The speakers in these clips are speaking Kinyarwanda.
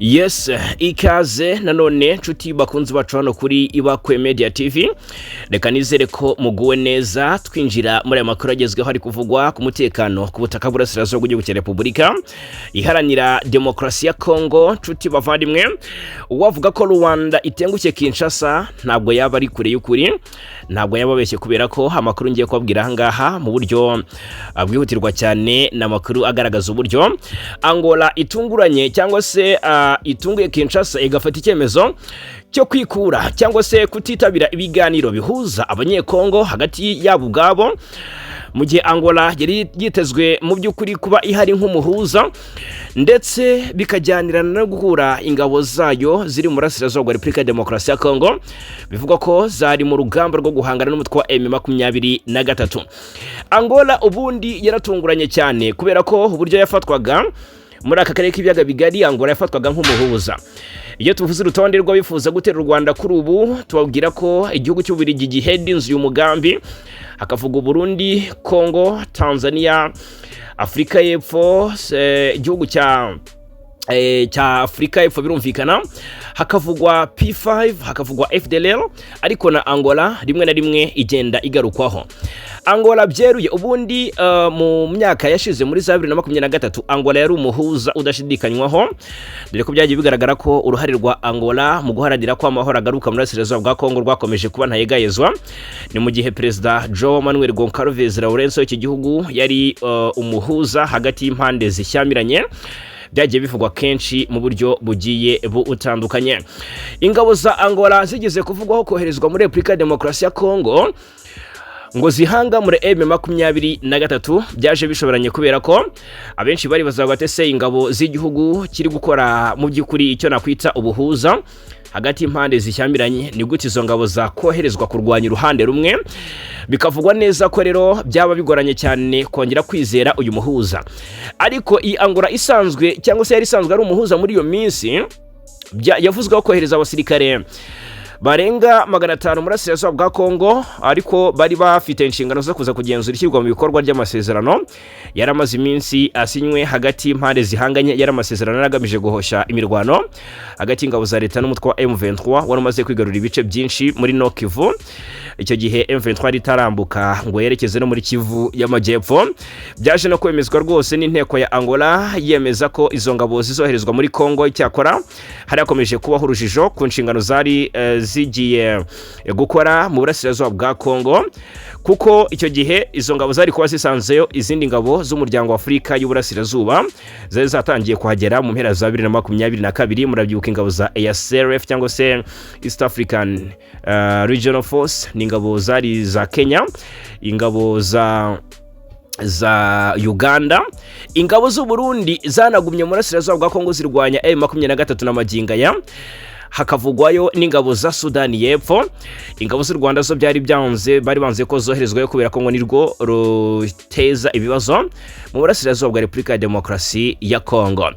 Yes, ikaze nanone nshuti bakunzi bacu hano kuri Ibakwe Media TV. Reka nizere ko muguwe neza. Twinjira muri aya makuru agezweho ari kuvugwa ku mutekano ku butaka bw'Uburasirazuba bw'igihugu cya Repubulika Iharanira Demokarasi ya Kongo. Nshuti bavandimwe, uwavuga ko Rwanda itengushye Kinshasa ntabwo yaba ari kure y'ukuri, ntabwo yaba abeshye, kubera ko amakuru ngiye kubabwira aha ngaha mu buryo bwihutirwa cyane ni amakuru agaragaza uburyo Angola itunguranye cyangwa se itunguye Kinshasa, igafata icyemezo cyo kwikura cyangwa se kutitabira ibiganiro bihuza Abanyekongo hagati yabo ubwabo, mu gihe Angola yari yitezwe mu by'ukuri kuba ihari nk'umuhuza, ndetse bikajyanirana no guhura ingabo zayo ziri mu burasirazuba bwa Repubulika ya Demokarasi ya Kongo, bivugwa ko zari mu rugamba rwo guhangana n'umutwe wa M23. Angola ubundi yaratunguranye cyane, kubera ko uburyo yafatwaga muri aka karere k'ibiyaga bigari, Angola yafatwaga nk'umuhuza. Iyo tuvuze urutonde rw'abifuza gutera u Rwanda kuri ubu, tubabwira ko igihugu cy'Ububiligi giheda inzu y'umugambi, hakavuga Burundi, Kongo, Tanzania, Afurika y'Epfo, igihugu cya Afurika y'Epfo birumvikana, hakavugwa P5, hakavugwa FDLR, ariko na Angola rimwe na rimwe igenda igarukwaho. Angola byeruye ubundi mu myaka yashize, muri za 2023, Angola yari umuhuza udashidikanywaho, dore ko byagiye bigaragara ko uruhare rwa Angola mu guharanira ko amahoro agaruka muri Burasirazuba bwa Kongo rwakomeje kuba ntayegayezwa. Ni mu gihe Perezida João Manuel Goncalves Lourenço w'iki gihugu yari umuhuza hagati y'impande zishyamiranye, byagiye bivugwa kenshi mu buryo bugiye butandukanye. Ingabo za Angola zigeze kuvugwaho koherezwa muri Repubulika ya Demokarasi ya Kongo ngo zihangamure M23. Byaje bishoboranye kubera ko abenshi bari bazaga bati: "Se ingabo z'igihugu kiri gukora mu by'ukuri icyo nakwita ubuhuza hagati y'impande zishyamiranye, ni gute izo ngabo zakoherezwa kurwanya uruhande rumwe?" Bikavugwa neza ko rero byaba bigoranye cyane kongera kwizera uyu muhuza. Ariko iyi Angola isanzwe cyangwa se yari isanzwe ari umuhuza muri iyo minsi, yavuzweho kohereza abasirikare barenga 500 muri Burasirazuba bwa Kongo, ariko bari bafite inshingano zo kuza kugenzura ishyirwa mu bikorwa ry'amasezerano yari amaze iminsi asinywe hagati y'impande zihanganye. Yari amasezerano yari agamije guhosha imirwano hagati y'ingabo za leta n'umutwe wa M23 wari umaze kwigarurira ibice byinshi muri Nord Kivu. Icyo gihe M23 yari itarambuka ngo yerekeze no muri Kivu y'Amajyepfo. Byaje no kwemezwa rwose n'inteko ya Angola, yemeza ko izo ngabo zizoherezwa muri Kongo. Icyakora hari hakomeje kubaho urujijo ku nshingano zari zigiye gukora mu burasirazuba bwa Kongo, kuko icyo gihe izo ngabo zari kuba zisanzeyo izindi ngabo z'Umuryango wa Afurika y'Uburasirazuba zari zatangiye kuhagera mu mpera za 2022. Murabyibuka ingabo za EACRF cyangwa se East African Regional Force, ni ingabo zari za Kenya, ingabo za Uganda, ingabo z'u Burundi zanagumye mu burasirazuba bwa Kongo zirwanya M23 na magingo aya, hakavugwayo n'ingabo za Sudani y'Epfo. Ingabo z'u Rwanda zo byari byanze, bari banze ko zoherezwayo kubera ko ngo nirwo ruteza ibibazo mu burasirazuba bwa Repubulika ya Demokarasi ya Kongo.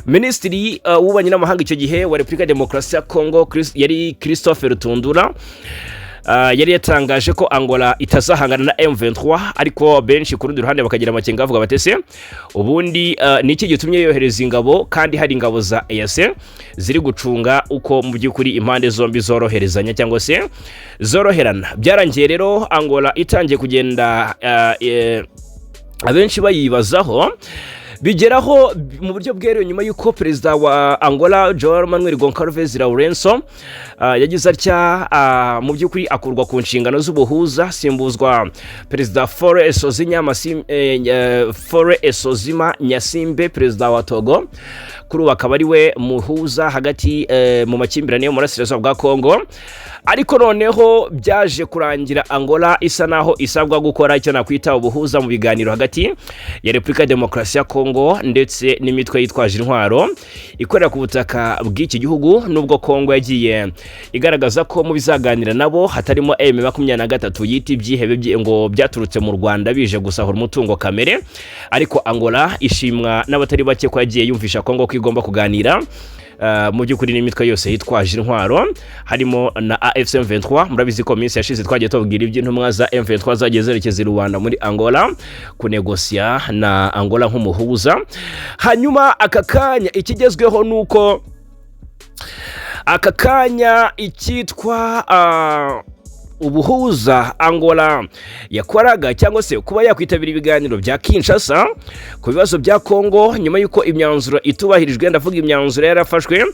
Minisitiri w'Ububanyi n'Amahanga icyo gihe wa Repubulika ya Demokarasi ya Kongo yari Christophe Rutundura. Yari yatangaje ko Angola itazahangana na M23, ariko benshi ku rundi ruhande bakagira amakenga, bavuga bati: "Se ubundi ni iki gitumye yohereza ingabo kandi hari ingabo za EAC ziri gucunga uko mu by'ukuri impande zombi zoroherezanya cyangwa se zoroherana?" Byarangiye rero Angola itangiye kugenda abenshi bayibazaho, bigeraho mu buryo bweruye nyuma y'uko perezida wa Angola João Manuel Goncalves Lourenço yagize atya mu by'ukuri akurwa ku nshingano z'ubuhuza, simbuzwa Perezida Faure Essozimna Gnassingbé, perezida wa Togo, kuri ubu akaba ari we muhuza hagati mu makimbirane yo mu burasirazuba bwa Kongo. Ariko noneho byaje kurangira Angola isa naho isabwa gukora icyo nakwita ubuhuza mu biganiro hagati ya Repubulika ya Demokarasi ya Kongo ndetse n'imitwe yitwaje intwaro ikorera ku butaka bw'iki gihugu, nubwo Kongo yagiye igaragaza ko mu bizaganira nabo hatarimo M23 yita ibyihebe ngo byaturutse mu Rwanda bije gusahura umutungo kamere. Ariko Angola ishimwa n'abatari bake ko yagiye yumvisha Kongo ko igomba kuganira mu by'ukuri n'imitwe yose yitwaje intwaro, harimo na AFC M23. Murabizi ko minsi yashize twagiye tubabwira iby'intumwa za M23 zagiye zerekeza i Rwanda muri Angola kunegosiya na Angola nk'umuhuza. Hanyuma aka kanya ikigezweho ni uko Aka kanya icyitwa ubuhuza Angola yakoraga, cyangwa se kuba yakwitabira ibiganiro bya Kinshasa ku bibazo bya Kongo nyuma y'uko imyanzuro itubahirijwe, ndavuga imyanzuro yarafashwe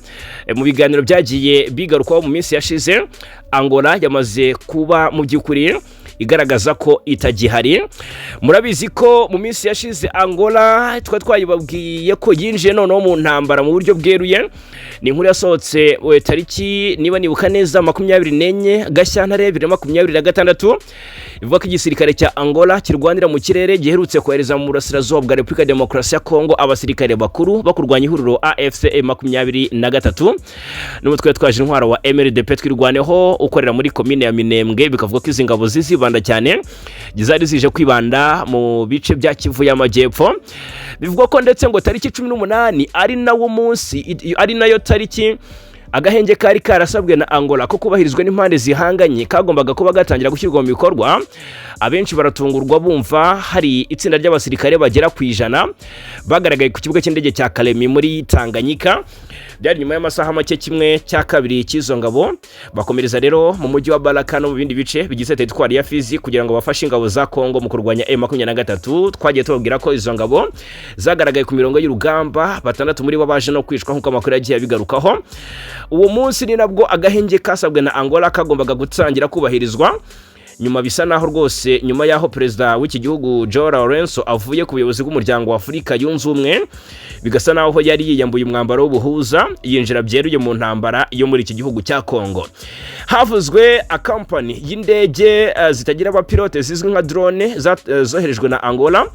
mu biganiro byagiye bigarukwaho mu minsi yashize, Angola yamaze kuba mu by'ukuri igaragaza ko itagihari. Murabizi ko mu minsi yashize Angola twari twayibabwiye ko yinjiye noneho mu ntambara mu buryo bweruye. Ni inkuru yasohotse tariki, niba nibuka neza, 24 Gashyantare 2026, ivuga ko igisirikare cya Angola kirwanira mu kirere giherutse kohereza mu burasirazuba bwa Repubulika ya Demokarasi ya Kongo abasirikare bakuru bakurwanya ihuriro AFC 23 n'umutwe witwaje intwaro wa MRDP Twirwaneho ukorera muri komine ya Minembwe. Bikavuga ko izi ngabo zizibanda cyane, zari zije kwibanda mu bice bya Kivu y'Amajyepfo. Bivugwa ko ndetse ngo tariki 18 ari nawo munsi, ari nayo tariki agahenge kari karasabwe na Angola ko kubahirizwa n'impande zihanganye kagombaga kuba gatangira gushyirwa mu bikorwa. Abenshi baratungurwa bumva hari itsinda ry'abasirikare bagera ku 100 bagaragaye ku kibuga cy'indege cya Kalemi muri Tanganyika. Byari nyuma y'amasaha make 1/2 cy'izo ngabo bakomereza rero mu mujyi wa Baraka no mu bindi bice bigize teritwari ya Fizi kugira ngo bafashe ingabo za Kongo mu kurwanya M23. Twagiye tubabwira ko izo ngabo zagaragaye ku mirongo y'urugamba, batandatu muri bo baje no kwicwa nk'uko amakuru yagiye abigarukaho. Uwo munsi ni nabwo agahenge kasabwe na Angola kagombaga gutangira kubahirizwa. Nyuma bisa naho rwose nyuma y'aho perezida w'iki gihugu João Lourenço avuye ku buyobozi bw'Umuryango wa Afurika Yunze Ubumwe, bigasa naho yari yiyambuye umwambaro w'ubuhuza, yinjira byeruye mu ntambara yo muri iki gihugu cya Kongo. Havuzwe akampani y'indege zitagira abapilote zizwi nka drone zoherejwe na Angola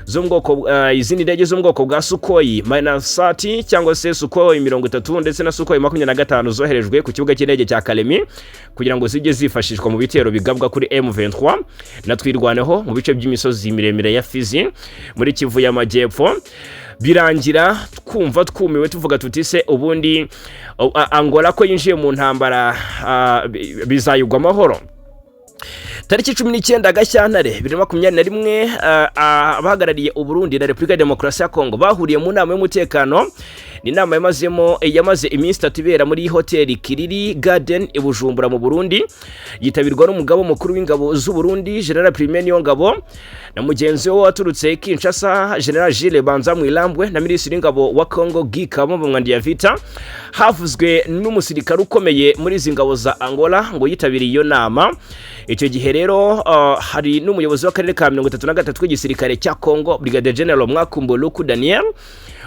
zo mu bwoko izindi ndege zo mu bwoko bwa Sukhoi minus 30 cyangwa se Sukhoi 30 ndetse na Sukhoi 25 zoherejwe ku kibuga cy'indege cya Kalemi kugira ngo zijye zifashishwa mu bitero bigabwa kuri M23 na Twirwaneho mu bice by'imisozi miremire ya Fizi muri Kivu y'Amajyepfo. Birangira twumva twumiwe, tuvuga tuti: "Se ubundi Angola ko yinjiye mu ntambara bizayugwa amahoro?" Tariki 19 Gashyantare 2021, abahagarariye Uburundi na Repubulika ya Demokarasi ya Kongo bahuriye mu nama y'umutekano. Ni inama yamaze iminsi 3 ibera muri hoteli Kiriri Garden i Bujumbura mu Burundi, yitabirwa n'umugaba mukuru w'ingabo z'u Burundi, General Prime Niyongabo, na mugenzi we waturutse Kinshasa, General Jules Banza Mwilambwe, na Minisitiri w'ingabo wa Congo, Guy Kabombo Muadiamvita. Havuzwe n'umusirikare ukomeye muri izi ngabo za Angola ngo yitabiriye iyo nama. Icyo gihe rero hari n'umuyobozi w'akarere ka 33 w'igisirikare cya Congo, Brigadier General Mwakumbo Luku Daniel,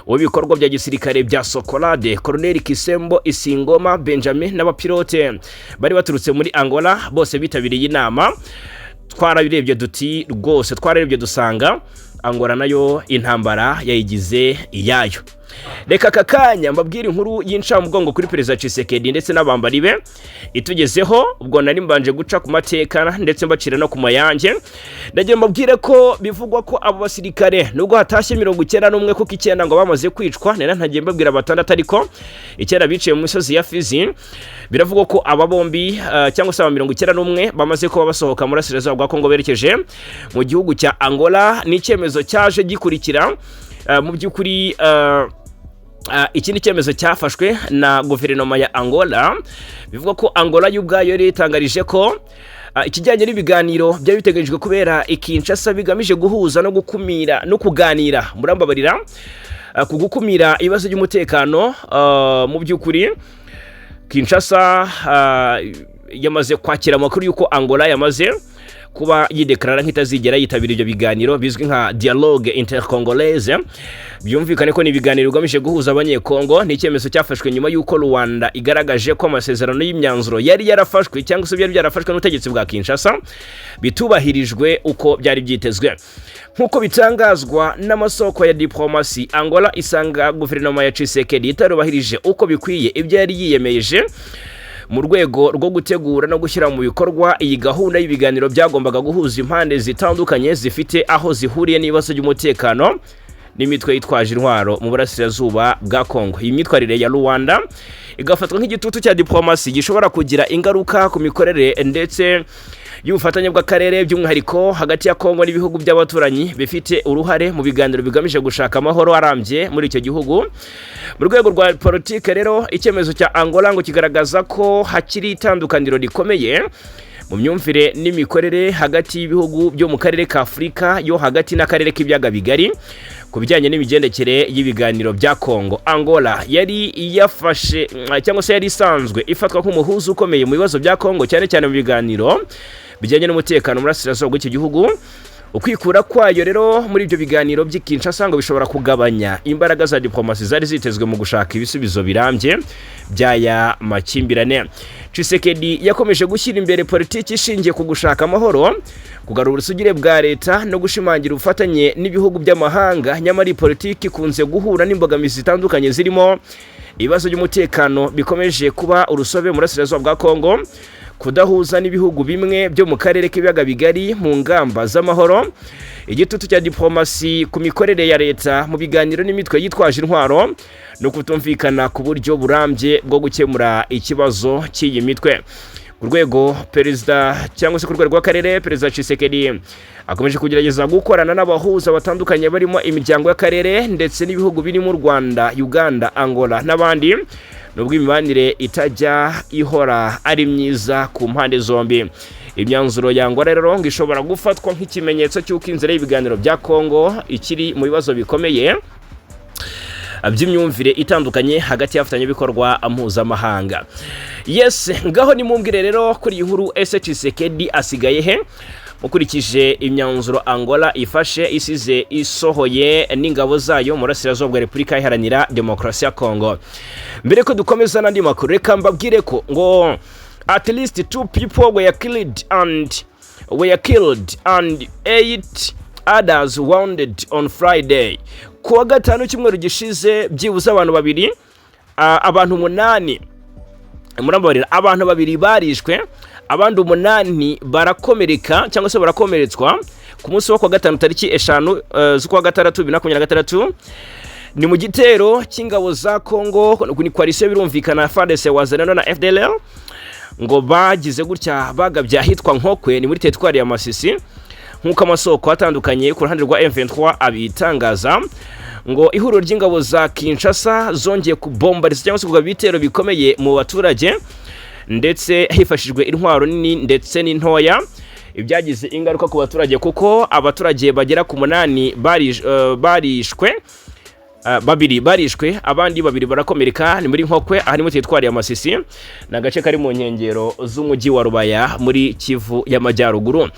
w'ibikorwa bya gisirikare bya Sokolade, Colonel Kisembo Isingoma Benjamin, n'abapilote bari baturutse muri Angola bose bitabiriye inama. Twarabirebye duti rwose, twararebye dusanga Angola nayo intambara yayigize iyayo. Reka aka kanya mbabwire inkuru y'incamugongo kuri Perezida Tshisekedi ndetse n'abambari be itugezeho. Ubwo nari mbanje guca ku mateka ndetse mbacira no ku mayange. Ndagira mbabwire ko bivugwa ko abo basirikare, nubwo hatashye 91, kuko icyenda ngo bamaze kwicwa, nari ntagiye mbabwira batandatu ariko icyenda biciye mu misozi ya Fizi, biravugwa ko aba bombi cyangwa se aba 91 bamaze kuba basohoka muri burasirazuba bwa Kongo berekeje mu gihugu cya Angola. Ni icyemezo cyaje gikurikira mu by'ukuri ikindi cyemezo cyafashwe na guverinoma ya Angola. Bivuga ko Angola yo ubwayo yari itangarije ko ikijyanye n'ibiganiro byari biteganyijwe kubera i Kinshasa bigamije guhuza no gukumira no kuganira, murambabarira, ku gukumira ibibazo by'umutekano, mu by'ukuri Kinshasa yamaze kwakira amakuru y'uko Angola yamaze kuba yidekarara nk'itazigera yitabira ibyo biganiro bizwi nka dialogue intercongolaise. Byumvikane ko ni ibiganiro bigamije guhuza Abanyekongo. Ni icyemezo cyafashwe nyuma y'uko Rwanda igaragaje ko amasezerano y'imyanzuro yari yarafashwe cyangwa se byari byarafashwe n'ubutegetsi bwa Kinshasa bitubahirijwe uko byari byitezwe. Nk'uko bitangazwa n'amasoko ya diplomasi, Angola isanga guverinoma ya Tshisekedi itarubahirije uko bikwiye ibyo yari yiyemeje mu rwego rwo gutegura no gushyira mu bikorwa iyi gahunda y'ibiganiro byagombaga guhuza impande zitandukanye zifite aho zihuriye n'ibibazo by'umutekano n'imitwe yitwaje intwaro mu burasirazuba bwa Kongo. Iyi myitwarire ya Rwanda igafatwa nk'igitutu cya diplomasi gishobora kugira ingaruka ku mikorere ndetse y'ubufatanye bw'akarere, by'umwihariko hagati ya Kongo n'ibihugu by'abaturanyi bifite uruhare mu biganiro bigamije gushaka amahoro arambye muri icyo gihugu. Mu rwego rwa politike rero, icyemezo cya Angola ngo kigaragaza ko hakiri itandukaniro rikomeye mu myumvire n'imikorere hagati y'ibihugu byo mu karere ka Afurika yo hagati n'akarere k'ibiyaga bigari ku bijyanye n'imigendekere y'ibiganiro bya Kongo. Angola yari yafashe cyangwa se yari isanzwe ifatwa nk'umuhuza ukomeye mu bibazo bya Kongo, cyane cyane mu biganiro bijyanye n'umutekano mu burasirazuba bw'iki gihugu. Ukwikura kwayo rero muri ibyo biganiro by'i Kinshasa ngo bishobora kugabanya imbaraga za diplomasi zari zitezwe mu gushaka ibisubizo birambye by'aya makimbirane. Tshisekedi yakomeje gushyira imbere politiki ishingiye ku gushaka amahoro, kugarura ubusugire bwa leta no gushimangira ubufatanye n'ibihugu by'amahanga. Nyamara iyi politiki ikunze guhura n'imbogamizi zitandukanye, zirimo ibibazo by'umutekano bikomeje kuba urusobe mu burasirazuba bwa Kongo, kudahuza n'ibihugu bimwe byo mu karere k'ibiyaga bigari mu ngamba z'amahoro, igitutu cya diplomasi ku mikorere ya leta mu biganiro n'imitwe yitwaje intwaro, no kutumvikana ku buryo burambye bwo gukemura ikibazo cy'iyi mitwe. Ku rwego perezida cyangwa se ku rwego rw'akarere, Perezida Tshisekedi akomeje kugerageza gukorana n'abahuza batandukanye, barimo imiryango y'akarere ndetse n'ibihugu birimo u Rwanda, Uganda, Angola n'abandi, nubwo imibanire itajya ihora ari myiza ku mpande zombi. Imyanzuro ya Angola rero ngo ishobora gufatwa nk'ikimenyetso cy'uko inzira y'ibiganiro bya Kongo ikiri mu bibazo bikomeye by'imyumvire itandukanye hagati y'abafatanyabikorwa mpuzamahanga. Yes, ngaho nimumbwire rero kuri iyi nkuru: ese Tshisekedi asigaye he mukurikije imyanzuro Angola ifashe, isize isohoye n'ingabo zayo mu burasirazuba bwa Repubulika Iharanira Demokarasi ya Kongo? Mbere ko dukomeza n'andi makuru, reka mbabwire ko ngo at least two people were killed and eight others wounded on Friday. Ku wa gatanu cyumweru gishize, byibuze abantu babiri, abantu umunani, murambabarira, abantu babiri barishwe, abandi umunani barakomereka cyangwa se barakomeretswa ku munsi wo kuwa gatanu tariki 5 z'ukwa gatandatu 2026. Ni mu gitero cy'ingabo za Congo, ni coalition birumvikana, FARDC, Wazalendo na FDLR, ngo bagize gutya bagabye ahitwa Nkokwe, ni muri teritwari ya Masisi. Nk'uko amasoko atandukanye ku ruhande rwa M23 abitangaza, ngo ihuriro ry'ingabo za Kinshasa zongeye kubombariza cyangwa se kugaba ibitero bikomeye mu baturage, ndetse hifashishijwe intwaro nini ndetse n'intoya, ibyagize ingaruka ku baturage, kuko abaturage bagera ku munani barishwe, babiri barishwe, abandi babiri barakomereka. Ni muri Nkokwe, aha ni muri teritwari ya Masisi, ni agace kari mu nkengero z'umujyi wa Rubaya muri Kivu y'Amajyaruguru.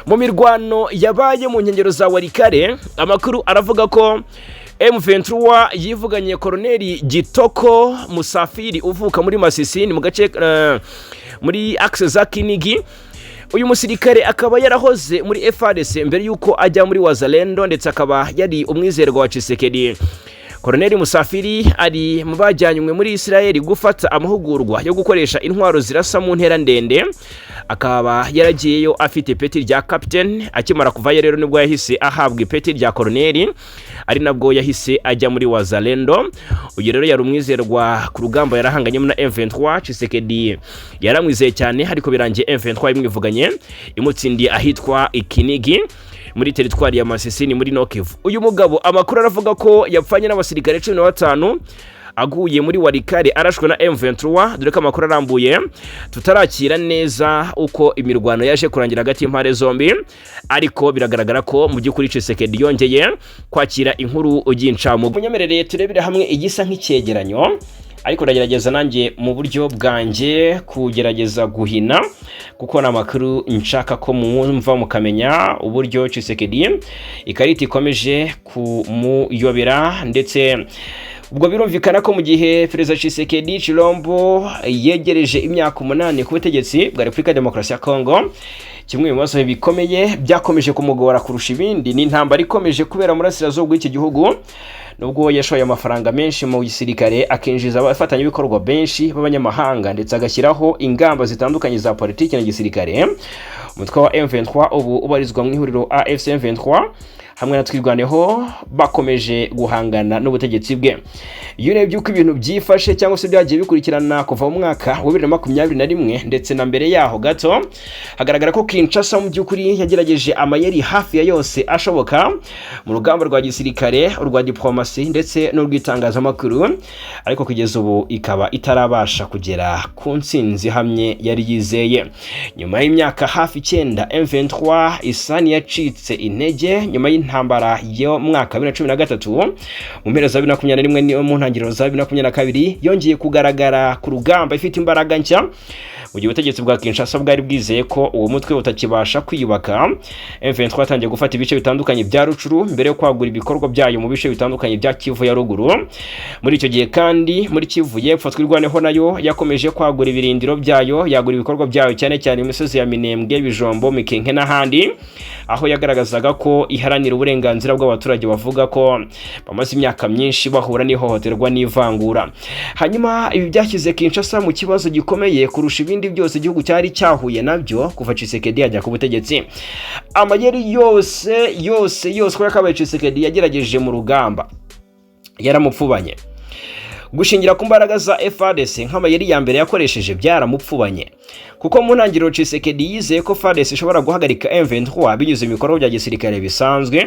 Mu mirwano yabaye mu nkengero za Walikale, amakuru aravuga ko M23 yivuganye Koroneli Gitoko Musafiri uvuka muri Masisi, ni mu gace muri axe za Kinigi. Uyu musirikare akaba yarahoze muri FARDC mbere y'uko ajya muri Wazalendo, ndetse akaba yari umwizerwa wa Tshisekedi. Koroneli Musafiri ari mu bajyanywe muri Israel gufata amahugurwa yo gukoresha intwaro zirasa mu ntera ndende, akaba yaragiyeyo afite ipeti rya captain. Akimara kuvayo rero nibwo yahise ahabwa ipeti rya koroneli, ari nabwo yahise ajya muri Wazalendo. Uyu rero yari umwizerwa ku rugamba yarahanganyemo na M23. Tshisekedi yaramwizeye cyane, ariko birangiye M23 imwivuganye, imutsindiye ahitwa Ikinigi muri teritwari ya Masisi, ni muri Nord-Kivu. Uyu mugabo amakuru aravuga ko yapfanye n'abasirikare 15 aguye muri Walikale arashwe na M23, dore ko amakuru arambuye tutarakira neza uko imirwano yaje kurangira hagati y'impande zombi. Ariko biragaragara ko mu by'ukuri Tshisekedi yongeye kwakira inkuru y'incamugongo. Munyemerere turebere hamwe igisa nk'icyegeranyo, ariko ndagerageza nanjye mu buryo bwanjye kugerageza guhina, kuko ni amakuru nshaka ko mwumva mukamenya uburyo Tshisekedi ikarita ikomeje kumuyobera. Ndetse ubwo birumvikana ko mu gihe Perezida Tshisekedi Chilombo yegereje imyaka 8 ku butegetsi bwa Repubulika ya Demokarasi ya Kongo, kimwe mu bibazo bikomeye byakomeje kumugora kurusha ibindi ni intambara ikomeje kubera mu burasirazuba bw'iki gihugu. Nubwo yashoye amafaranga menshi mu gisirikare, akinjiza abafatanyabikorwa benshi b'abanyamahanga, ndetse agashyiraho ingamba zitandukanye za politiki na gisirikare, umutwe wa M23 ubu ubarizwa mu ihuriro AFC M23 Hamwe na Twirwaneho bakomeje guhangana n'ubutegetsi bwe. Iyo urebye uko ibintu byifashe cyangwa se byagiye bikurikirana kuva mu mwaka wa 2021 ndetse na mbere yaho gato, hagaragara ko Kinshasa mu by'ukuri yagerageje amayeri hafi ya yose ashoboka mu rugamba rwa gisirikare, urwa diplomasi ndetse n'urw'itangazamakuru, ariko kugeza ubu ikaba itarabasha kugera ku ntsinzi ihamye yari yizeye. Nyuma y'imyaka hafi 9, M23 isa n'iyacitse intege nyuma y'intambara yo mu mwaka wa 2013. Mu mpera za 2021 niyo mu ntangiriro za 2022 yongeye kugaragara ku rugamba ifite imbaraga nshya. Mu gihe ubutegetsi bwa Kinshasa bwari bwizeye ko uwo mutwe utakibasha kwiyubaka, M23 yatangiye gufata ibice bitandukanye bya Rutshuru mbere yo kwagura ibikorwa byayo mu bice bitandukanye bya Kivu ya ruguru. Muri icyo gihe kandi, muri Kivu y'Epfo, Twirwaneho nayo yakomeje kwagura ibirindiro byayo, yagura ibikorwa byayo cyane cyane imisozi ya Minembwe, Bijombo, Mikenke n'ahandi, aho yagaragazaga ko iharanira uburenganzira bw'abaturage bavuga ko bamaze imyaka myinshi bahura n'ihohoterwa n'ivangura. Hanyuma ibi byashyize Kinshasa mu kibazo gikomeye kurusha ibindi byose igihugu cyari cyahuye nabyo kuva Tshisekedi yajya ku butegetsi. Amayeri yose yose yose ko yakabaye Tshisekedi yagerageje mu rugamba yaramupfubanye. Gushingira ku mbaraga za FARDC nk'amayeri ya mbere yakoresheje byaramupfubanye, kuko mu ntangiriro Tshisekedi yizeye ko FARDC ishobora guhagarika M23 binyuze mu bikorwa bya gisirikare bisanzwe.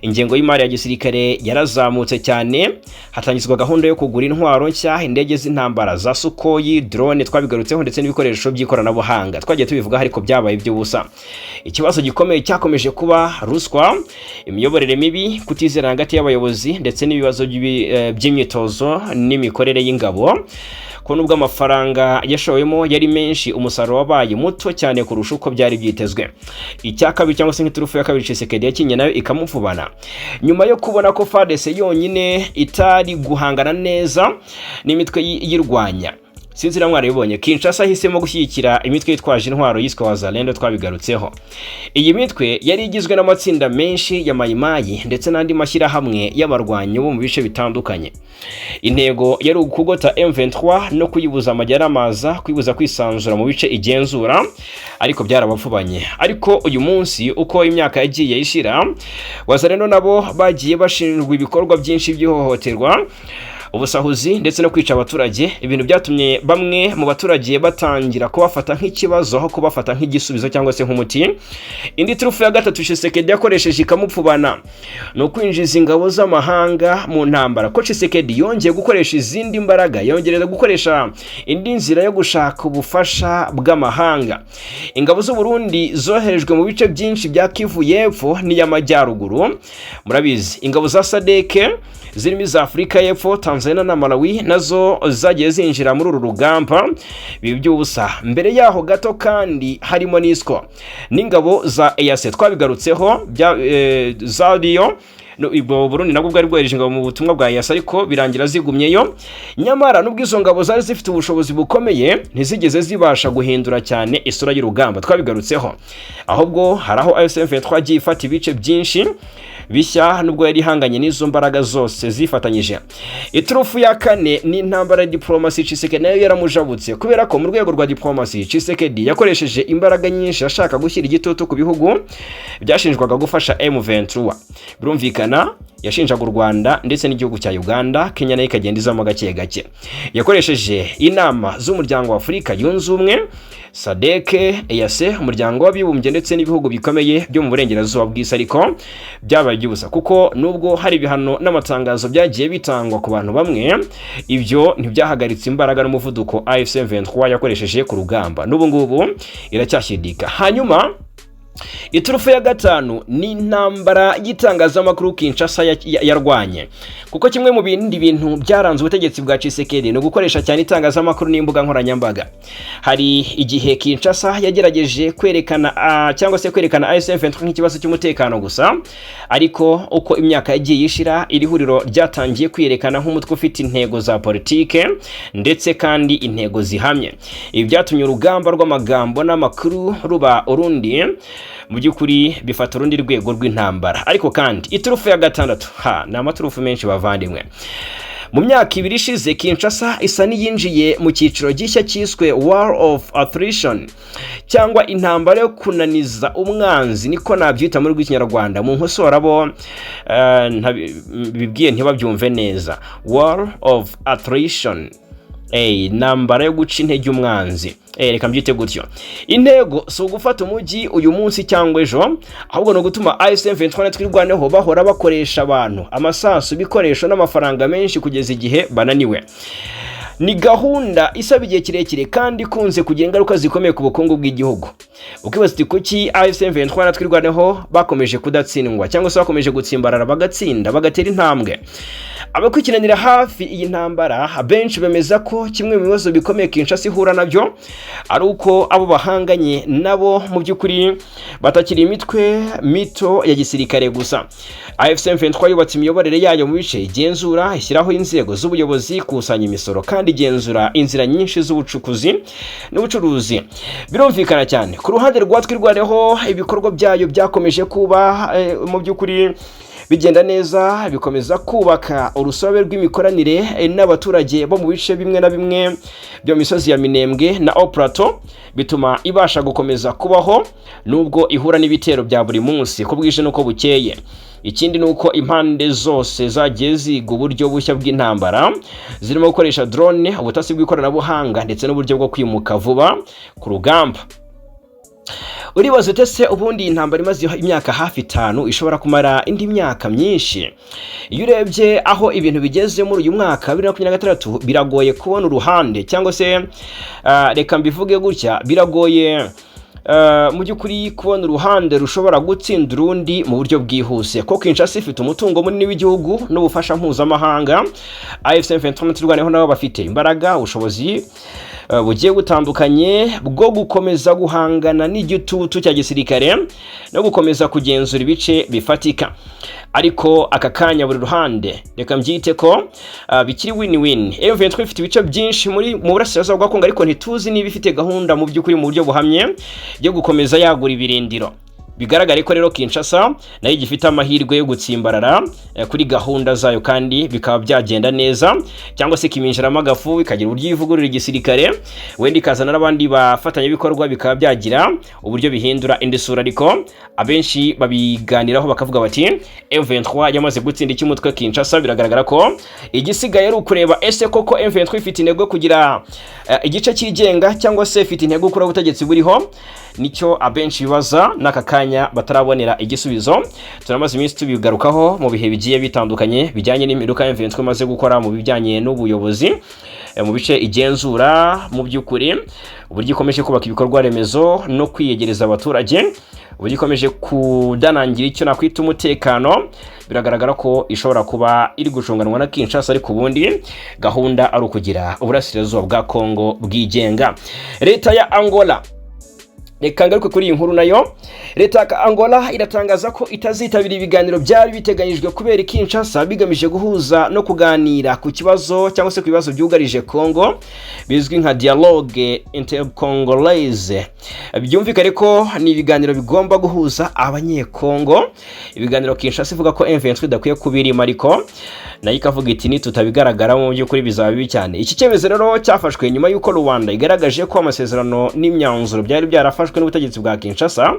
Ingengo y'imari ya gisirikare yarazamutse cyane, hatangizwa gahunda yo kugura intwaro nshya, indege z'intambara za Sukhoi, drone twabigarutseho, ndetse n'ibikoresho by'ikoranabuhanga twagiye tubivuga, ariko byabaye iby'ubusa. Ikibazo gikomeye cyakomeje kuba ruswa, imiyoborere mibi, kutizera hagati y'abayobozi ndetse n'ibibazo by'imyitozo n'imikorere y'ingabo, ko nubwo amafaranga yashowemo yari menshi, umusaruro wabaye muto cyane kurusha uko byari byitezwe. Icya kabiri cyangwa se nk'iturufu ya kabiri Tshisekedi yakinye nayo ikamupfubana, nyuma yo kubona ko FARDC yonyine itari guhangana neza n'imitwe yirwanya, sinzi na mwarabibonye, Kinshasa yahisemo gushyigikira imitwe yitwaje intwaro yiswe Wazalendo. Twabigarutseho. Iyi mitwe yari igizwe n'amatsinda menshi ya Mayimayi ndetse n'andi mashyirahamwe y'abarwanyi bo mu bice bitandukanye. Intego yari ukugota M23 no kuyibuza amajyaramaza, kuyibuza kwisanzura mu bice igenzura, ariko byarabapfubanye. Ariko uyu munsi, uko imyaka yagiye ishira, Wazalendo nabo bagiye bashinjwa ibikorwa byinshi by'ihohoterwa, ubusahuzi ndetse no kwica abaturage, ibintu byatumye bamwe mu baturage batangira kubafata nk'ikibazo aho kubafata nk'igisubizo cyangwa se nk'umuti. Indi turufu ya gatatu Tshisekedi yakoresheje ikamupfubana ni ukwinjiza ingabo z'amahanga mu ntambara, ko Tshisekedi yongeye gukoresha izindi mbaraga, yongereza gukoresha indi nzira yo gushaka ubufasha bw'amahanga. Ingabo z'u Burundi zoherejwe mu bice byinshi bya Kivu y'Epfo n'iy'Amajyaruguru, murabizi. Ingabo za SADC zirimo iza Afurika y'Epfo, Tanzania na Malawi nazo zagiye zinjira muri uru rugamba, biba by'ubusa. Mbere yaho gato kandi harimo MONUSCO n'ingabo za EAC, twabigarutseho, za Rio. No, ubwo Burundi nabwo bwari bwohereje ingabo mu butumwa bwa EAC, ariko birangira zigumyeyo. Nyamara nubwo izo ngabo zari zifite ubushobozi bukomeye, ntizigeze zibasha guhindura cyane isura y'urugamba, twabigarutseho. Ahubwo hari aho AFC M23 yagiye ifata ibice byinshi bishya nubwo yari ihanganye n'izo mbaraga zose zifatanyije. Iturufu ya kane ni intambara ya diplomasi. Tshisekedi nayo yaramujabutse, kubera ko mu rwego rwa diplomasi Tshisekedi yakoresheje imbaraga nyinshi ashaka gushyira igitutu ku bihugu byashinjwaga gufasha M23. Birumvikana yashinjaga u Rwanda ndetse n'igihugu cya Uganda, Kenya nayo ikagenda izamo gake gake. Yakoresheje inama z'Umuryango wa Afurika Yunze Ubumwe, SADC, EAC, Umuryango w'Abibumbye ndetse n'ibihugu bikomeye byo mu burengerazuba bw'isi, ariko byabaye iby'ubusa, kuko nubwo hari ibihano n'amatangazo byagiye bitangwa ku bantu bamwe, ibyo ntibyahagaritse imbaraga n'umuvuduko AFC M23 yakoresheje ku rugamba. N'ubu ngubu iracyashyidika. Hanyuma iturufu ya gatanu ni intambara y'itangazamakuru Kinshasa yarwanye, kuko kimwe mu bindi bintu byaranze ubutegetsi bwa Tshisekedi ni ugukoresha cyane itangazamakuru n'imbuga nkoranyambaga. Hari igihe Kinshasa yagerageje kwerekana cyangwa se kwerekana AFC M23 nk'ikibazo cy'umutekano gusa, ariko uko imyaka yagiye ishira, iri huriro ryatangiye kwiyerekana nk'umutwe ufite intego za politike ndetse kandi intego zihamye. Ibi byatumye urugamba rw'amagambo n'amakuru ruba urundi, mu by'ukuri bifata urundi rwego rw'intambara. Ariko kandi iturufu ya gatandatu, ha, ni amaturufu menshi bavandimwe. Mu myaka 2 ishize, Kinshasa isa n'iyinjiye mu cyiciro gishya cyiswe War of Attrition, cyangwa intambara yo kunaniza umwanzi, niko nabyita muri rw'ikinyarwanda. Mu nkosora bo bibwiye ntibabyumve neza. War of Attrition, intambara yo guca intege umwanzi, reka mbyite gutyo. Intego si ugufata umujyi uyu munsi cyangwa ejo, ahubwo ni ugutuma AFC M23 Twirwaneho bahora bakoresha abantu, amasasu, ibikoresho n'amafaranga menshi kugeza igihe bananiwe. Ni gahunda isaba igihe kirekire kandi ikunze kugira ingaruka zikomeye ku bukungu bw'igihugu. Ukibaza uti: "Kuki AFC M23 Twirwaneho bakomeje kudatsindwa, cyangwa se bakomeje gutsimbarara, bagatsinda, bagatera intambwe?" Abakurikiranira hafi iyi ntambara benshi bemeza ko kimwe mu bibazo bikomeye Kinshasa ihura nabyo ari uko abo bahanganye nabo mu by'ukuri batakiri imitwe mito ya gisirikare gusa. AFC M23 yubatse imiyoborere yayo mu bice igenzura, ishyiraho inzego z'ubuyobozi, ikusanya imisoro kandi igenzura inzira nyinshi z'ubucukuzi n'ubucuruzi. Birumvikana cyane, ku ruhande rwa Twirwaneho, ibikorwa byayo byakomeje kuba mu by'ukuri bigenda neza, bikomeza kubaka urusobe rw'imikoranire n'abaturage bo mu bice bimwe na bimwe byo mu misozi ya Minembwe na Plateau, bituma ibasha gukomeza kubaho nubwo ihura n'ibitero bya buri munsi ko bwije n'uko bukeye. Ikindi ni uko impande zose zagiye ziga uburyo bushya bw'intambara, zirimo gukoresha drone, ubutasi bw'ikoranabuhanga ndetse n'uburyo bwo kwimuka vuba ku rugamba. Uribaza ute se ubundi iyi ntambara imaze imyaka hafi 5 ishobora kumara indi myaka myinshi? Iyo urebye aho ibintu bigeze muri uyu mwaka wa 2026, biragoye kubona uruhande, cyangwa se reka mbivuge gutya, biragoye mu by'ukuri kubona uruhande rushobora gutsinda urundi mu buryo bwihuse, ko Kinshasa ifite umutungo munini w'igihugu n'ubufasha mpuzamahanga. AFC M23 Twirwaneho nabo bafite imbaraga, ubushobozi bugiye butandukanye bwo gukomeza guhangana n'igitutu cya gisirikare no gukomeza kugenzura ibice bifatika. Ariko aka kanya buri ruhande, reka mbyite ko bikiri win-win. M23 ifite ibice byinshi muri mu burasirazuba bwa Kongo, ariko ntituzi niba ifite gahunda mu by'ukuri mu buryo buhamye yo gukomeza yagura ibirindiro. Bigaragare ko rero Kinshasa nayo igifite amahirwe yo gutsimbarara kuri gahunda zayo kandi bikaba byagenda neza, cyangwa se ikiminjiramo agafu, ikagira uburyo ivugurura igisirikare, wenda ikazana n'abandi bafatanyabikorwa, bikaba byagira uburyo bihindura indi sura. Ariko abenshi babiganiraho bakavuga bati: "M23 yamaze gutsinda icy'umutwe Kinshasa." Biragaragara ko igisigaye ari ukureba ese koko M23 ifite intego yo kugira igice cyigenga, cyangwa se ifite intego yo gukuraho ubutegetsi buriho. Nicyo abenshi bibaza n'aka kanya batarabonera igisubizo. Turamaze iminsi tubigarukaho mu bihe bigiye bitandukanye, bijyanye n'impinduka M23 imaze gukora mu bijyanye n'ubuyobozi mu bice igenzura, mu by'ukuri uburyo ikomeje kubaka ibikorwa remezo no kwiyegereza abaturage, uburyo ikomeje kudanangira icyo nakwita umutekano. Biragaragara ko ishobora kuba iri gucunganwa na Kinshasa, ariko ubundi gahunda ari ukugira uburasirazuba bwa Kongo bwigenga. Leta ya Angola, reka ngaruke kuri iyi nkuru nayo. Leta ya Angola iratangaza ko itazitabira ibiganiro byari biteganyijwe kubera i Kinshasa bigamije guhuza no kuganira ku kibazo, cyangwa se ku bibazo byugarije Congo, bizwi nka Dialogue Intercongolaise. Byumvikane ko ni ibiganiro bigomba guhuza Abanyekongo, ibiganiro Kinshasa ivuga ko M23 idakwiye kubirimo, ariko nayo ikavuga iti: "Nitutabigaragara mu by'ukuri bizaba bibi cyane." Iki cyemezo rero cyafashwe nyuma y'uko Rwanda igaragaje ko amasezerano n'imyanzuro byari byarafashwe n'ubutegetsi bwa Kinshasa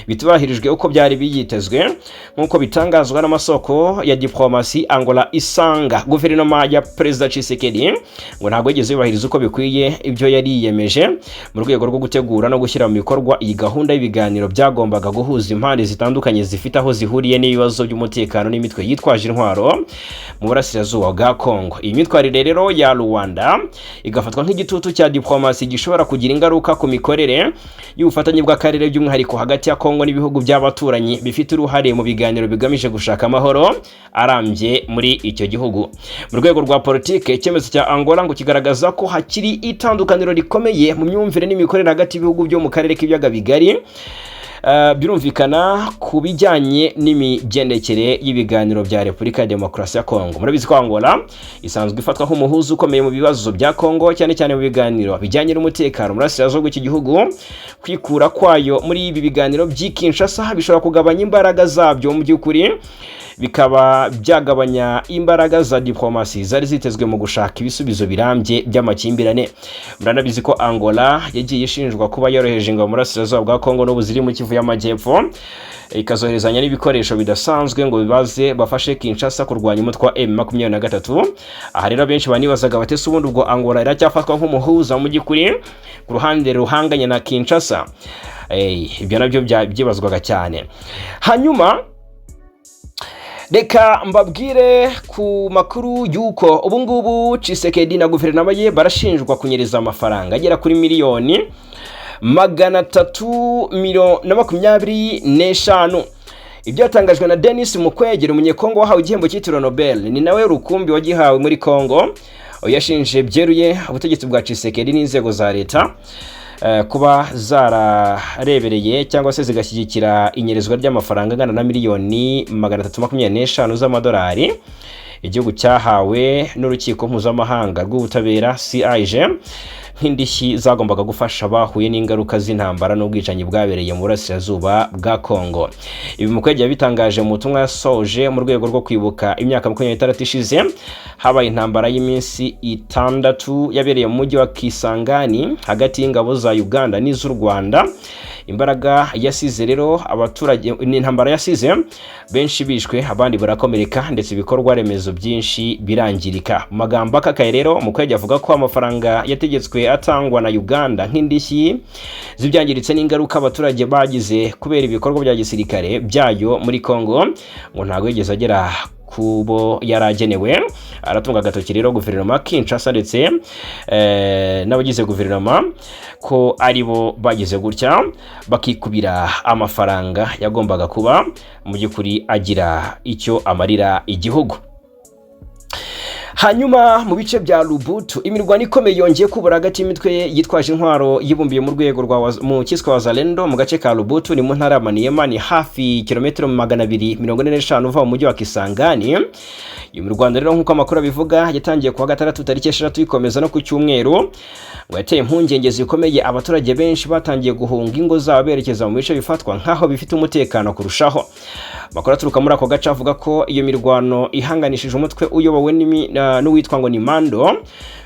bitubahirijwe uko byari byitezwe, nk'uko bitangazwa n'amasoko ya diplomasi. Angola isanga guverinoma ya Perezida Tshisekedi ngo ntabwo yigeze yubahiriza uko bikwiye ibyo yari yiyemeje mu rwego rwo gutegura no gushyira mu bikorwa iyi gahunda y'ibiganiro byagombaga guhuza impande zitandukanye zifite aho zihuriye n'ibibazo by'umutekano n'imitwe yitwaje intwaro mu burasirazuba bwa Kongo. Iyi myitwarire rero ya Rwanda igafatwa nk'igitutu cya diplomasi gishobora kugira ingaruka ku mikorere y'ubufatanye bw'akarere, by'umwihariko hagati ya Kongo n'ibihugu by'abaturanyi bifite uruhare mu biganiro bigamije gushaka amahoro arambye muri icyo gihugu. Mu rwego rwa politike, icyemezo cya Angola ngo kigaragaza ko hakiri itandukaniro rikomeye mu myumvire n'imikorere hagati y'ibihugu byo mu karere k'Ibiyaga Bigari. Birumvikana ku bijyanye n'imigendekere y'ibiganiro bya Repubulika ya Demokarasi ya Kongo. Murabizi ko Angola isanzwe ifatwa nk'umuhuza ukomeye mu bibazo bya Kongo, cyane cyane mu biganiro bijyanye n'umutekano mu burasirazuba bw'iki gihugu. Kwikura kwayo muri ibi biganiro by'i Kinshasa bishobora kugabanya imbaraga zabyo mu by'ukuri. Bikaba byagabanya imbaraga za diplomasi zari zitezwe mu gushaka ibisubizo birambye by'amakimbirane. Muranabizi ko Angola yagiye ishinjwa kuba yoroheje ingabo mu burasirazuba bwa Kongo n'ubu ziri mu Kivu y'Amajyepfo, ikazoherezanya n'ibikoresho bidasanzwe ngo bibaze bafashe Kinshasa kurwanya umutwe wa M23. Aha rero benshi banibazaga bati: "Ese ubundi ubwo Angola iracyafatwa nk'umuhuza mu by'ukuri ku ruhande ruhanganye na Kinshasa?" Ibyo nabyo byibazwaga cyane. Hanyuma reka mbabwire ku makuru y'uko ubu ngubu Tshisekedi na guverinoma ye barashinjwa kunyereza amafaranga agera kuri miliyoni 325. Ibyatangajwe na Denis Mukwege, umunyekongo wahawe igihembo cyitiriwe Nobel, ni nawe rukumbi wagihawe muri Kongo. Yashinje byeruye ubutegetsi bwa Tshisekedi n'inzego za leta kuba zararebereye cyangwa se zigashyigikira inyerezwa ry'amafaranga angana na miliyoni 325 z'amadolari igihugu cyahawe n'urukiko mpuzamahanga rw'ubutabera CIJ nk'indishyi zagombaga gufasha abahuye n'ingaruka z'intambara n'ubwicanyi bwabereye mu burasirazuba bwa Kongo. Ibi Mukwege yabitangaje mu butumwa yasoje mu rwego rwo kwibuka imyaka 26 ishize habaye intambara y'iminsi 6 yabereye mu mujyi wa Kisangani hagati y'ingabo za Uganda n'iz'u Rwanda. Imbaraga yasize rero abaturage, ni intambara yasize benshi bishwe, abandi barakomereka, ndetse ibikorwa remezo byinshi birangirika. Mu magambo akakaye rero, Mukwege avuga ko amafaranga yategetswe atangwa na Uganda nk'indishyi z'ibyangiritse n'ingaruka abaturage bagize kubera ibikorwa bya gisirikare byayo muri Congo ngo ntabwo yigeze agera kubo yaragenewe. Aratunga agatoki rero guverinoma Kinshasa ndetse n'abagize guverinoma ko ari bo bagize gutya bakikubira amafaranga yagombaga kuba mu by'ukuri agira icyo amarira igihugu. Hanyuma mu bice bya Lubutu imirwano ikomeye yongeye kubura hagati y'imitwe yitwaje intwaro yibumbiye mu rwego rwa mu kiswe Wazalendo mu gace ka Lubutu, ni mu ntara ya Maniema, ni hafi kilometero 245 uva mu mujyi wa Kisangani. Iyo mirwano rero, nk'uko amakuru abivuga, yatangiye kuwa gatandatu tariki 6, ikomeza no ku cyumweru. Ngo yateye impungenge zikomeye abaturage benshi batangiye guhunga ingo zabo berekeza mu bice bifatwa nk'aho bifite umutekano kurushaho. Amakuru aturuka muri ako gace avuga ko iyo mirwano ihanganishije umutwe uyobowe n'uwitwa ngo ni Mando,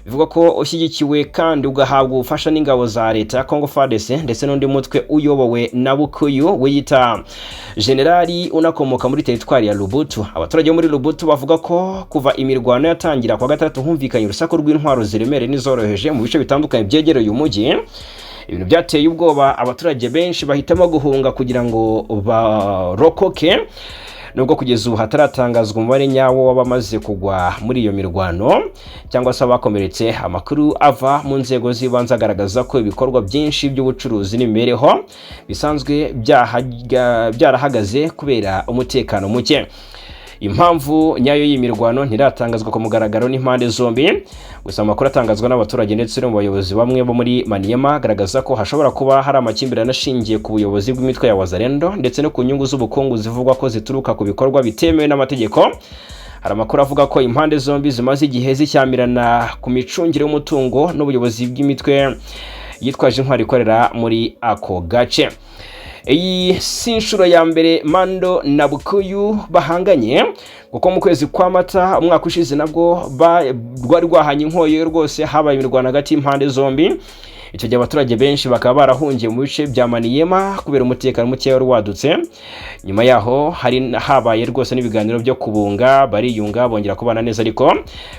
bivuga ko ushyigikiwe kandi ugahabwa ubufasha n'ingabo za leta ya Congo FARDC, ndetse n'undi mutwe uyobowe na Bukuyu wiyita generali unakomoka muri teritwari ya Lubutu. Abaturage bo muri Lubutu bavuga ko kuva imirwano yatangira kwa gatandatu humvikanye urusaku rw'intwaro ziremereye n'izoroheje mu bice bitandukanye byegereye umujyi, ibintu byateye ubwoba abaturage benshi bahitamo guhunga kugira ngo barokoke. Nubwo kugeza ubu hataratangazwa umubare nyawo w'abamaze kugwa muri iyo mirwano cyangwa se abakomeretse, amakuru ava mu nzego z'ibanze agaragaza ko ibikorwa byinshi by'ubucuruzi n'imibereho bisanzwe byarahagaze kubera umutekano muke. Impamvu nyayo y'iyi mirwano ntiratangazwa ku mugaragaro n'impande zombi. Gusa amakuru atangazwa n'abaturage ndetse no mu bayobozi bamwe bo muri Maniema agaragaza ko hashobora kuba hari amakimbirane ashingiye ku buyobozi bw'imitwe ya Wazalendo ndetse no ku nyungu z'ubukungu zivugwa ko zituruka ku bikorwa bitemewe n'amategeko. Hari amakuru avuga ko impande zombi zimaze igihe zishyamirana ku micungire y'umutungo n'ubuyobozi bw'imitwe yitwaje intwaro ikorera muri ako gace. Iyi si inshuro ya mbere Mando na Bukuyu bahanganye, kuko mu kwezi kwa Mata umwaka ushize nabwo rwari rwahanye inkoyo rwose, habaye imirwano hagati y'impande zombi. Icyo gihe abaturage benshi bakaba barahungiye mu bice bya Maniema kubera umutekano mukeya wari wadutse. Nyuma yaho hari habaye rwose n'ibiganiro byo kubunga, bariyunga, bongera kubana neza, ariko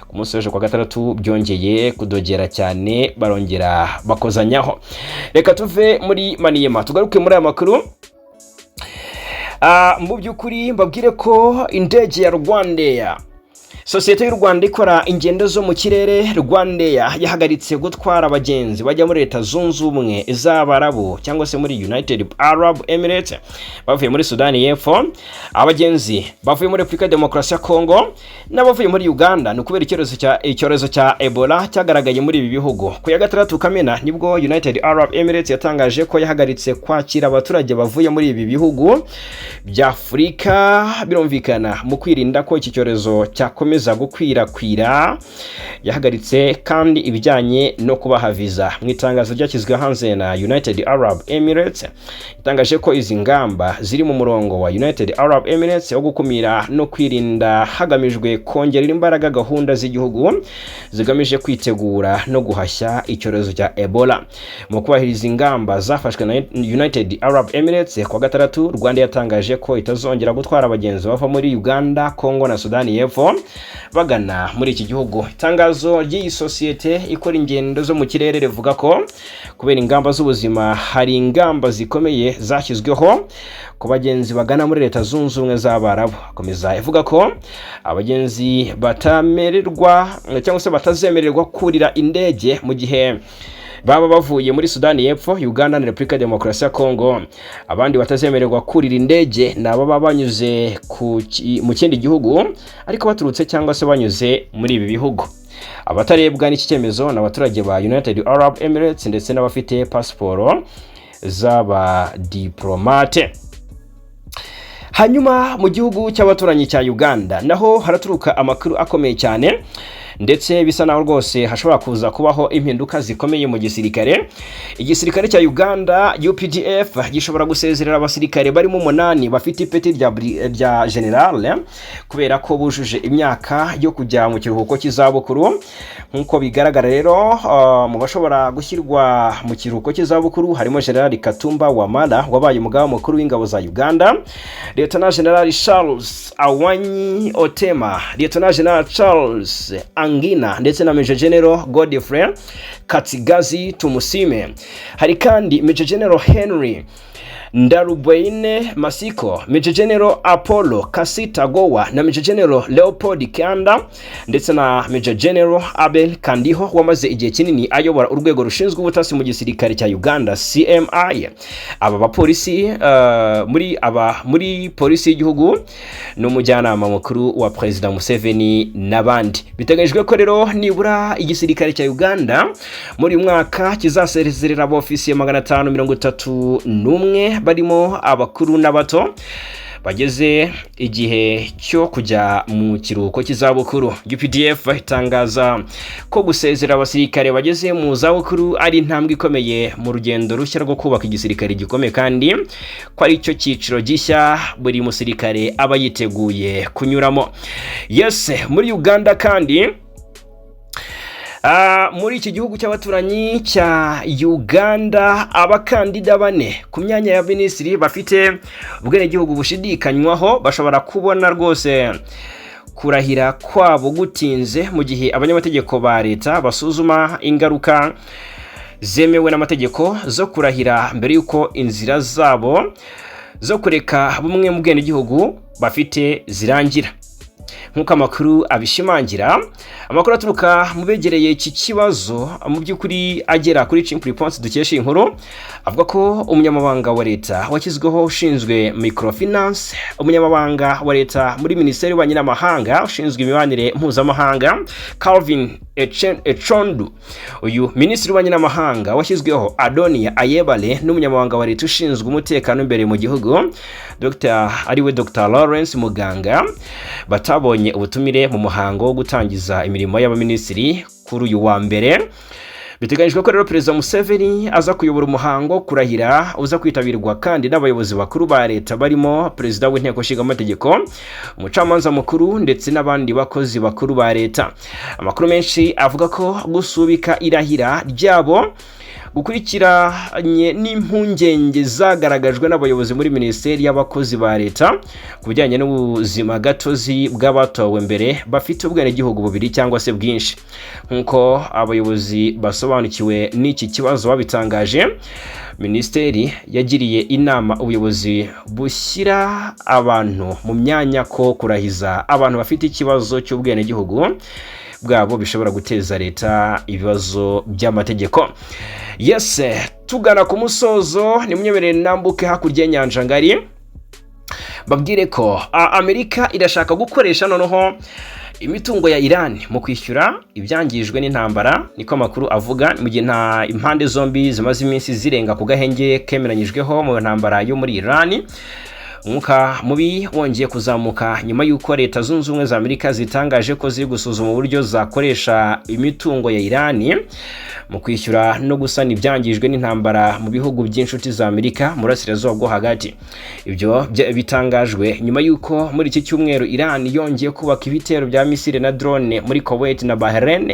ku munsi w'ejo kwa gatandatu byongeye kudogera cyane, barongera bakozanyaho. Reka tuve muri Maniema tugaruke muri aya makuru. Mu by'ukuri mbabwire ko indege ya Rwandair, sosiyete y'u Rwanda ikora ingendo zo mu kirere Rwandair, yahagaritse gutwara abagenzi bajya muri Leta Zunze Ubumwe z'Abarabu cyangwa se muri United Arab Emirates bavuye muri Sudani y'Epfo, abagenzi bavuye muri Repubulika ya Demokarasi ya Kongo n'abavuye muri Uganda. Ni ukubera icyorezo cya Ebola cyagaragaye muri ibi bihugu. Ku ya gatandatu Kamena nibwo United Arab Emirates yatangaje ko yahagaritse kwakira abaturage bavuye muri ibi bihugu bya Afurika, birumvikana mu kwirinda ko iki cyorezo cyakomeza. bukomeza gukwirakwira. Yahagaritse kandi ibijyanye no kubaha viza. Mu itangazo ryashyizwe hanze na United Arab Emirates, itangaje ko izi ngamba ziri mu murongo wa United Arab Emirates wo gukumira no kwirinda, hagamijwe kongerera imbaraga gahunda z'igihugu zigamije kwitegura no guhashya icyorezo cya Ebola. Mu kubahiriza ingamba zafashwe na United Arab Emirates, kuwa gatandatu Rwanda yatangaje ko itazongera gutwara abagenzi bava muri Uganda, Congo na Sudani y'Epfo bagana muri iki gihugu. Itangazo ry'iyi sosiyete ikora ingendo zo mu kirere rivuga ko kubera ingamba z'ubuzima, hari ingamba zikomeye zashyizweho ku bagenzi bagana muri Leta Zunze Ubumwe z'Abarabu. Akomeza ivuga ko abagenzi batamererwa cyangwa se batazemererwa kurira indege mu gihe baba bavuye muri Sudani y'Epfo, Uganda na Repubulika ya Demokarasi ya Kongo. Abandi batazemererwa kurira indege ni ababa banyuze mu kindi gihugu ariko baturutse cyangwa se banyuze muri ibi bihugu. Abatarebwa n'iki cyemezo ni abaturage ba United Arab Emirates ndetse n'abafite pasiporo z'abadiplomate. Hanyuma mu gihugu cy'abaturanyi cya Uganda naho haraturuka amakuru akomeye cyane, ndetse bisa naho rwose hashobora kuza kubaho impinduka zikomeye mu gisirikare. Igisirikare cya Uganda UPDF gishobora gusezerera abasirikare barimo umunani bafite ipeti rya general kubera ko bujuje imyaka yo kujya mu kiruhuko cy'izabukuru. Nk'uko bigaragara rero, mu bashobora gushyirwa mu kiruhuko cy'izabukuru harimo General Katumba Wamala wabaye umugaba mukuru w'ingabo za Uganda, Lieutenant General Charles Awanyi Otema, Lieutenant General Charles Angina ndetse na Major General Godfrey Katsigazi Tumusime. Hari kandi Major General Henry Ndarubweine Masiko, Major General Apollo Kasita Gowa na Major General Leopold Kanda, ndetse na Major General Abel Kandiho wamaze igihe kinini ayobora urwego rushinzwe ubutasi mu gisirikare cya Uganda, CMI. Aba bapolisi muri aba muri polisi y'igihugu n'umujyanama mukuru wa Perezida Museveni n'abandi. Biteganyijwe ko rero nibura igisirikare cya Uganda muri uyu mwaka kizasezerera abofisiye 531, barimo abakuru n'abato, bageze igihe cyo kujya mu kiruhuko cy'izabukuru. UPDF itangaza ko gusezera abasirikare bageze mu zabukuru ari intambwe ikomeye mu rugendo rushya rwo kubaka igisirikare gikomeye, kandi ko ari cyo cyiciro gishya buri musirikare aba yiteguye kunyuramo. Yes, muri Uganda kandi, muri iki gihugu cy'abaturanyi cya Uganda, abakandida bane ku myanya ya minisitiri bafite ubwenegihugu bushidikanywaho bashobora kubona rwose kurahira kwabo gutinze, mu gihe abanyamategeko ba leta basuzuma ingaruka zemewe n'amategeko zo kurahira mbere y'uko inzira zabo zo kureka bumwe mu bwenegihugu bafite zirangira. Nk'uko amakuru abishimangira, amakuru aturuka mu begereye iki kibazo, mu by'ukuri agera kuri Chimp Reports dukesha iyi nkuru, avuga ko umunyamabanga wa leta washyizweho ushinzwe microfinance, umunyamabanga wa leta muri Minisiteri y'Ububanyi n'Amahanga ushinzwe imibanire mpuzamahanga Calvin Echodu, uyu minisitiri w'ububanyi n'amahanga washyizweho Adonia Ayebare, n'umunyamabanga wa leta ushinzwe umutekano imbere mu gihugu Dr ariwe Dr Lawrence Muganga, batabonye ubutumire mu muhango wo gutangiza imirimo y'abaminisitiri kuri uyu wa mbere. Biteganyijwe ko rero Perezida Museveni aza kuyobora umuhango wo kurahira, uza kwitabirwa kandi n'abayobozi bakuru ba leta barimo Perezida w'Inteko Ishinga Amategeko, umucamanza mukuru ndetse n'abandi bakozi bakuru ba leta. Amakuru menshi avuga ko gusubika irahira ryabo gukurikiranye n'impungenge zagaragajwe n'abayobozi muri Minisiteri y'Abakozi ba Leta ku bijyanye n'ubuzima gatozi bw'abatowe mbere bafite ubwenegihugu bubiri cyangwa se bwinshi. Nk'uko abayobozi basobanukiwe n'iki kibazo babitangaje, minisiteri yagiriye inama ubuyobozi bushyira abantu mu myanya ko kurahiza abantu bafite ikibazo cy'ubwenegihugu bwabo bishobora guteza leta ibibazo by'amategeko. Yes, tugana ku musozo, nimwemerere nambuke hakurya y'inyanja ngari, babwire ko Amerika irashaka gukoresha noneho imitungo ya Iran mu kwishyura ibyangijwe n'intambara, niko amakuru avuga, mu gihe nta impande zombi zimaze iminsi zirenga ku gahenge kemeranyijweho mu ntambara yo muri Iran. Umwuka mubi wongeye kuzamuka nyuma y'uko Leta Zunze Ubumwe za Amerika zitangaje ko ziri gusuzuma uburyo zakoresha imitungo ya Irani mu kwishyura no gusana ibyangijwe n'intambara mu bihugu by'inshuti za Amerika mu Burasirazuba bwo Hagati. Ibyo bitangajwe nyuma y'uko muri iki cyumweru Iran yongeye kubaka ibitero bya misile na drone muri Kuwait na Bahrain.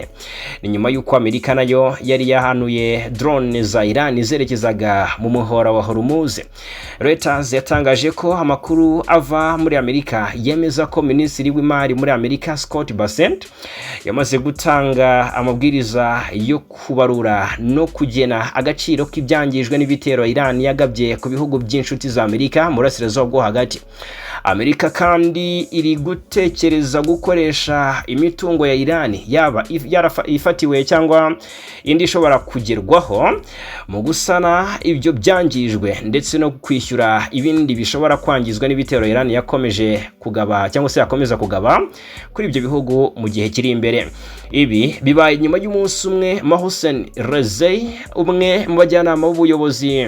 Ni nyuma y'uko Amerika nayo yari yahanuye drone za Iran zerekezaga mu muhora wa Hormuz. Reuters yatangaje ko amakuru ava muri Amerika yemeza ko minisitiri w'imari muri Amerika, Scott Bessent, yamaze gutanga amabwiriza yo kubarura no kugena agaciro k'ibyangijwe n'ibitero Iran yagabye ku bihugu by'inshuti za Amerika mu Burasirazuba bwo Hagati. Amerika kandi iri gutekereza gukoresha imitungo ya Iran, yaba ifatiwe cyangwa indi ishobora kugerwaho, mu gusana ibyo byangijwe ndetse no kwishyura ibindi bishobora kwangizwa n'ibitero Iran yakomeje kugaba cyangwa se yakomeza kugaba kuri ibyo bihugu mu gihe kiri imbere. Ibi bibaye nyuma y'umunsi umwe Mohsen Rezai, umwe mu bajyanama b'ubuyobozi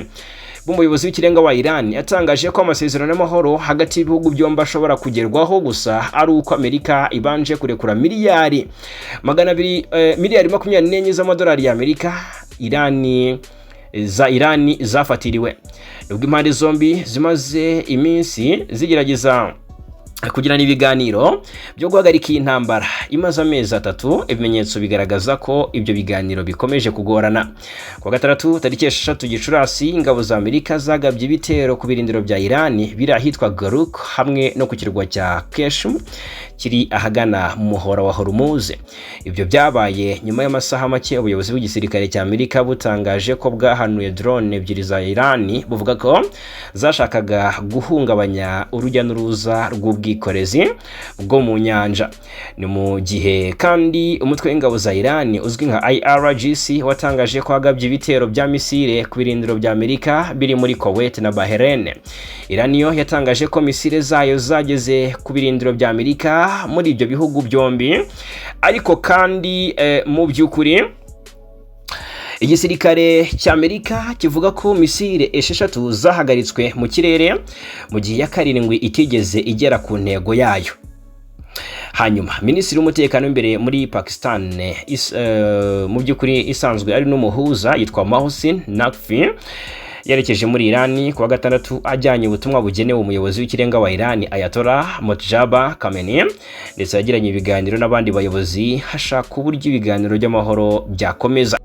b'umuyobozi w'ikirenga wa Iran, yatangaje ko amasezerano y'amahoro hagati y'ibihugu byombi ashobora kugerwaho gusa ari uko Amerika ibanje kurekura miliyari 200, miliyari 24 z'amadolari y'Amerika Irani za Irani zafatiriwe. Nubwo impande zombi zimaze iminsi zigerageza kugirana ibiganiro byo guhagarika iyi ntambara imaze amezi 3, ibimenyetso bigaragaza ko ibyo biganiro bikomeje kugorana. Ku wa gatandatu tariki 6 Gicurasi, ingabo za Amerika zagabye ibitero ku birindiro bya Irani biri ahitwa Garuk hamwe no ku kirwa cya Keshm kiri ahagana mu muhora wa Hormuz. Ibyo byabaye nyuma y'amasaha make ubuyobozi bw'igisirikare cya Amerika butangaje ko bwahanuye drone ebyiri za Irani, buvuga ko zashakaga guhungabanya urujya n'uruza rw'ubwikorezi bwo mu nyanja. Ni mu gihe kandi umutwe w'ingabo za Iran uzwi nka IRGC watangaje ko wagabye ibitero bya misile ku birindiro bya Amerika biri muri Kuwait na Bahrain. Iran yo yatangaje ko misile zayo zageze ku birindiro bya Amerika muri ibyo bihugu byombi. Ariko kandi mu by'ukuri igisirikare cy'Amerika kivuga ko misile 6 zahagaritswe mu kirere, mu gihe iya karindwi itigeze igera ku ntego yayo. Hanyuma minisitiri w'umutekano w'imbere muri Pakistan, mu by'ukuri isanzwe ari n'umuhuza, yitwa Mohsin Naqvi, yerekeje muri Irani ku wa gatandatu ajyanye ubutumwa bugenewe umuyobozi w'ikirenga wa Irani, Ayatollah Mojtaba Khamenei, ndetse yagiranye ibiganiro n'abandi bayobozi hashaka uburyo ibiganiro by'amahoro byakomeza.